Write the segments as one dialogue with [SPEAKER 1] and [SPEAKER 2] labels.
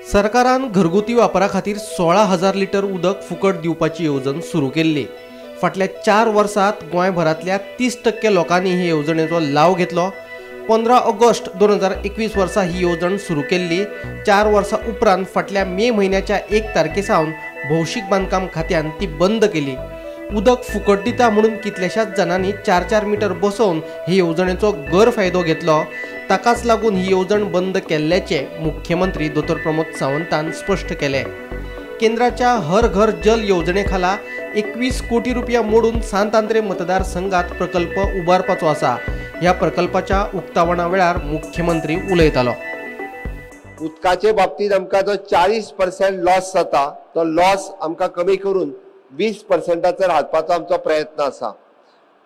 [SPEAKER 1] सरकारान घरगुती वापरा खातीर 16,000 लिटर उदक फुकट दिवपाची येवजण सुरू केल्ली। फाटल्या 4 वर्सांत गोंयभरांतल्या 30% लोकांनी हे येवजणेचो लाव घेतलो। 15 ऑगस्ट 2021 वर्सा ही येवजण सुरू केल्ली। 4 वर्सां उपरांत फाटल्या मे म्हयन्याच्या 1 तारखे सावन भौशीक बांदकाम खात्यान ती बंद केली। उदक फुकट दिता म्हणून कितल्याशाच जाणांनी 4-4 मीटर बसोवन हे येवजणेचो गैरफायदो घेतलो। ताकाच लागून ही येवजण बंद केल्ल्याचें मुख्यमंत्री दोतोर प्रमोद सावंतान स्पश्ट केलें। केंद्राच्या हर घर जल येवजणे खाला 21 कोटी रुपया मोडून सांत आंद्रे मतदारसंघात प्रकल्प उबारपाचो आसा। ह्या प्रकल्पाच्या उक्तावणा वेळार मुख्यमंत्री उलयतालो।
[SPEAKER 2] उदकाचे बाबतीत आमकां जो 40% लॉस जाता तो लॉस आमकां कमी करून 20%चेर हाडपाचो आमचो प्रयत्न आसा।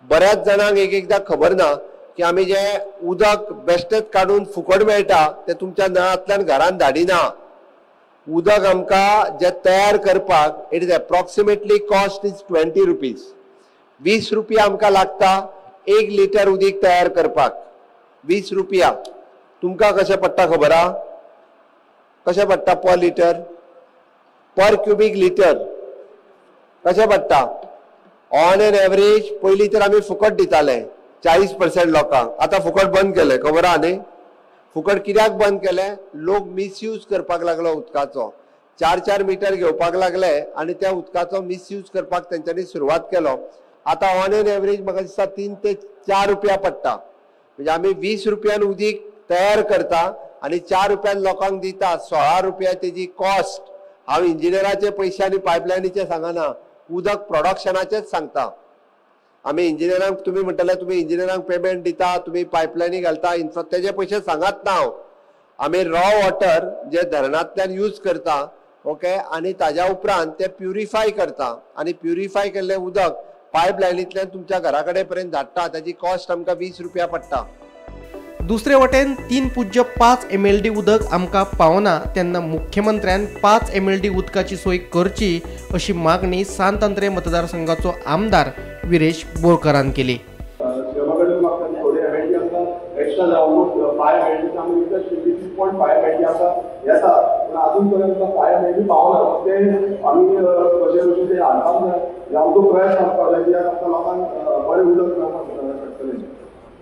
[SPEAKER 2] बऱ्याच जाणांक एक एकदां खबर ना की आमी जे उदक बेश्टेच काडून फुकट मेळटा ते तुमच्या नळांतल्यान घरान धाडिना। उदक आमकां जे तयार करपाक it is approximately cost is 20 rupees. 20 रुपया आमकां लागता 1 लिटर उदीक तयार करपाक। 20 रुपया तुमकां कशें पडटा खबर आहा? कशें पडटा पर लिटर, पर क्युबीक लिटर कशें पडटा? ऑन एन एवरेज पयलीं तर आमी फुकट दिताले 40% लोकांक, आतां फुकट बंद केलें। खबर आहा न्ही? फुकट कित्याक बंद केलें? लोक मिसयूज करपाक लागलो उदकाचो। 4-4 मिटर घेवपाक लागले आनी त्या उदकाचो मिसयूज करपाक तेंच्यांनी सुरवात केलो। आतां ऑन एन एवरेज म्हाका दिसता 3 ते 4 रुपया पडटा। म्हणजे आमी 20 रुपयान उदीक तयार करता आनी 4 रुपयान लोकांक दिता। 16 रुपया तेजी कॉस्ट। हांव इंजिनियराचे पयशे आनी पायपलायनीचे सांगना, उदक प्रोडक्शनाचेच सांगता। आमी इंजिनियरांक, तुमी म्हणटले तुमी इंजिनियरांक पेमेंट दिता, तुमी पायपलायनी घालता, इन्फ्रा, तेजे पयशे सांगात ना हांव। आमी रॉ वॉटर जे धरणांतल्यान यूज करता, ओके, आनी ताज्या उपरांत ते प्युरिफाय करता आनी प्युरिफाय केल्लें उदक पायपलायनींतल्यान तुमच्या घरा कडेन पर्यंत धाडटा। ताजी कॉस्ट आमकां 20 रुपया पडटा।
[SPEAKER 1] दुसरे वटेन 3.5 MLD उदक आमकां पावना तेन्ना मुख्यमंत्र्यान 5 MLD उदकाची सोय करची अशी मागणी सांत आंद्रे मतदारसंघाचो आमदार विरेश बोरकरान केली।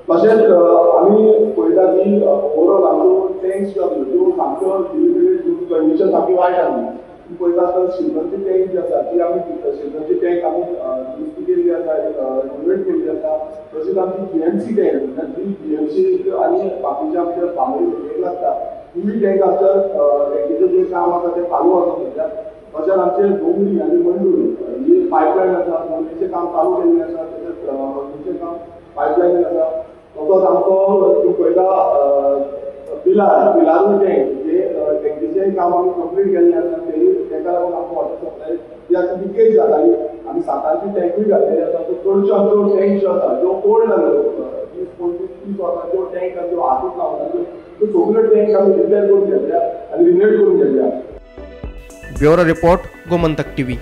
[SPEAKER 3] तशेंच आमी पळयता की ओवरऑल आमच्यो टँक्स ज्यो आसल्यो त्यो सामक्यो कंडिशन सामकी वायट आसली। तुमी पळयता आसतना शिरदोनची टँक जी आसा ती आमी शिरदोनची टँक आमी दुरुस्ती केल्ली आसा, रिनोवेट केल्ली आसा। तशीच आमची GMC tank, जी GMC आनी बाकीच्या आमच्या बांबोळी एक लागता तिवूय टँक आमच्या टँकीचें जें काम आसा तें चालू आसा सद्या। तशेंच आमचे दोंगरी आनी मंडूर ही पायपलायन आसा, दोंगरीचें काम चालू केल्लें आसा, तशेंच मंडूरचें काम पायपलायन आसा। तसोच आमचो तूं पळयता पिलार, पिलारूय टँक जे टँकीचें काम आमी कंप्लीट केल्लें आसा, तेय ताका लागून आमकां वॉटर सप्लाय ती आतां लिकेज जाताली। आमी 7 टँकूय घातलेले आसा। सो चडश्यो आमच्यो टँक ज्यो आसा ज्यो ओल्ड जाल्यो 20, 25, 30 वर्सांच्यो टँक आसा ज्यो हातूंत लावनाल्यो त्यो सगळ्यो टँक आमी रिपेर करून घेतल्या आनी रिनोवेट करून घेतल्या।
[SPEAKER 1] Bureau report, Gomantak TV.